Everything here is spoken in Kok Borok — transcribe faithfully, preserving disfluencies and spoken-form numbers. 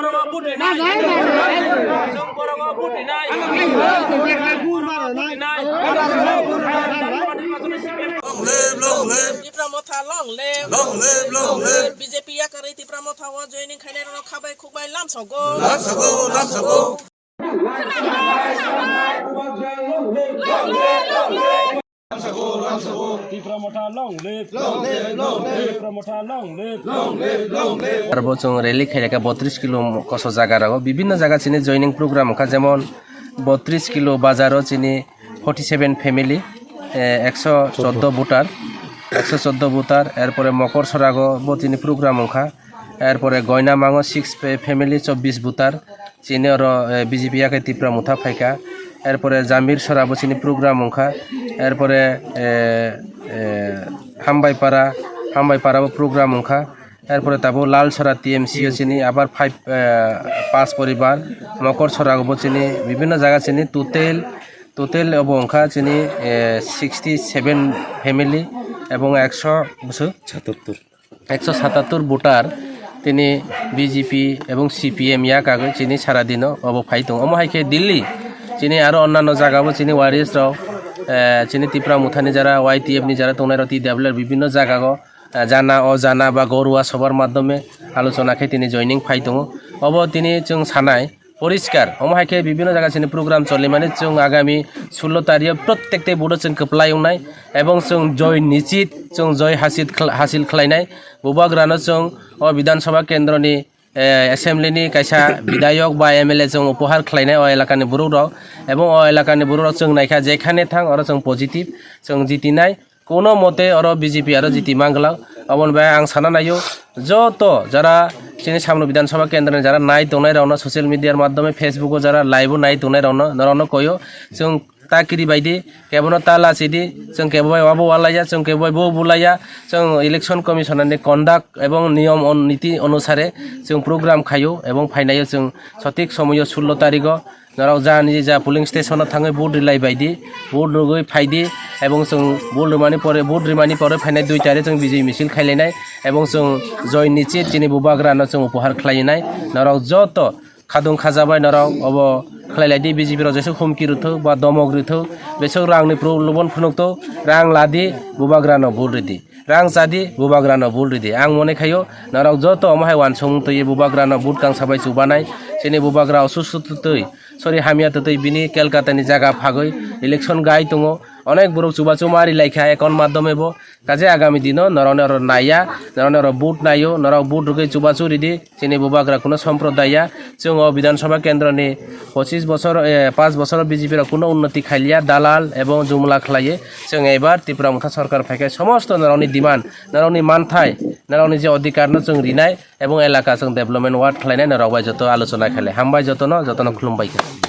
Long live, long live. Tipra Motha long live. Long live, long live. B J P yakarwi Tipra Motha o joining khainai rok khabai khukbai lamsogo. Lamsogo, lamsogo. Tipra Motha long live. Long live, long live. Tipra Motha long live. Long live, long live. Arbo chwng rally khailaka botris kilo koso jaga rogo. Bibinno jaga chini joining program wngkha, jemon botris kilo bazaro chini forty seven family, eh, ekso chordo voter, ekso chordo voter, erpore Mokor Sorago bo chini program wngkha. Erpore Goinamango six fa-, family chobbish voter, chini oro, eh, B J P yakarwi Tipra Motha phaikha. Erpore Jamir Sorabo chini program wngkha. Erpore, eh, eh, Hambaipara, Hambaipara bo program wngkha. Erpore tabuk Lalsora T M C o chini abar five, eh, pas poribar, Mokor Sorago bo chini bibinno jaga chini total, total obo wngkha chini, eh, sixty seven family ebong ekso bwswk satattor. Ekso satattor voter tini B J P ebong C P M yakagwi chini sara dino obo phai tongo. Omo hai khe Delhi chini aro onnanno jagao chini warriors rok, eh, chini Tipra Mothani jara, Y T F ni jara tongnai rok, T W R bibinno jagao, eh, jana o jana ba gorua sobar maddhome alochona khe tini joining phai tongo. Obo tini chwng sanai, poriskar, omo hai khe bibinno jaga chini program cholimani, chwng agami sullo tariyo prottekte vote-o chwng kwplai wngnai, ebong chwng joy nichit, chwng joy hasil khla-, hasil khlainai. Bubagrano chwng o Bidhan Sabha kendroni, eh, assembly ni kaisa bidhayok ba M L A chwng upohar khlainai o elakani borok rok, ebong o elakani borok rok chwng naikha jekhane thang oro chwng positive chwng jitinai. Kuno mote oro B J P aro jiti manglak. Aboni bai ang sana naio, joto jara chini Samno Bidhan Sabha kendroni jara nai tongnai rokno, social media maddhome, Facebook o jara live o nai tongnai rokno, norokno koyo, chwng ta kiri bai di, kebono ta lachi di, chwng kebo bai wabo walaiya, chwng kebo bai bo bulaiya, chwng election commissioner ni conduct ebong niyom on-, niti onusare chwng program khaio ebong phainaio chwng sothik somoyo sullo tarigo. Norok ja niji ja polling station o thangwi vote rilai bai di, vote rwgwi phai di, ebong chwng vote rwmani pore, vote rimani pore phainai dui tarik chwng bijoi misil khailainai, ebong chwng joy nichit chini bubagrano chwng upohar khlainai. Norok joto khadung khajabai norok obo khlailai di, B J P rok jesuk humki rwthok ba domok rwthok, besuk rangni prolobon phunukthok, rang ladi, bubagrano vote ridi. Rang chadi, bubagrano vote ridi. Ang mone khaio, norok joto omo hai uansukmung twiwi bubagrano vote kangsa bai chubanai. Chini bubagra osusto twi, sorry, hamya twi bini Kolkata ni jaga phagwi election gai tongo. Onek borok chubachu ma ri lai kha account maddhome bo. Kaje agami dino norokni oro naiya, norokni oro vote naio, norok vote rwgwi chubachu ridi. Chini bubagra kuno somprodaya, chwng o Bidhan Sabha kendroni pochis bosor, eh, panch bosor B J P rok kuno unnoti khailiya, dalal ebong jumla khlaiwi chwng ebar Tipra Motha sorkar phaikhe somosto norokni demand, norokni manthai, norokni je odhikar no chwng rinai ebong elaka chwng development ward khlainai norok bai joto alochona khailai. Hambai jotono, jotono khulumbai kha.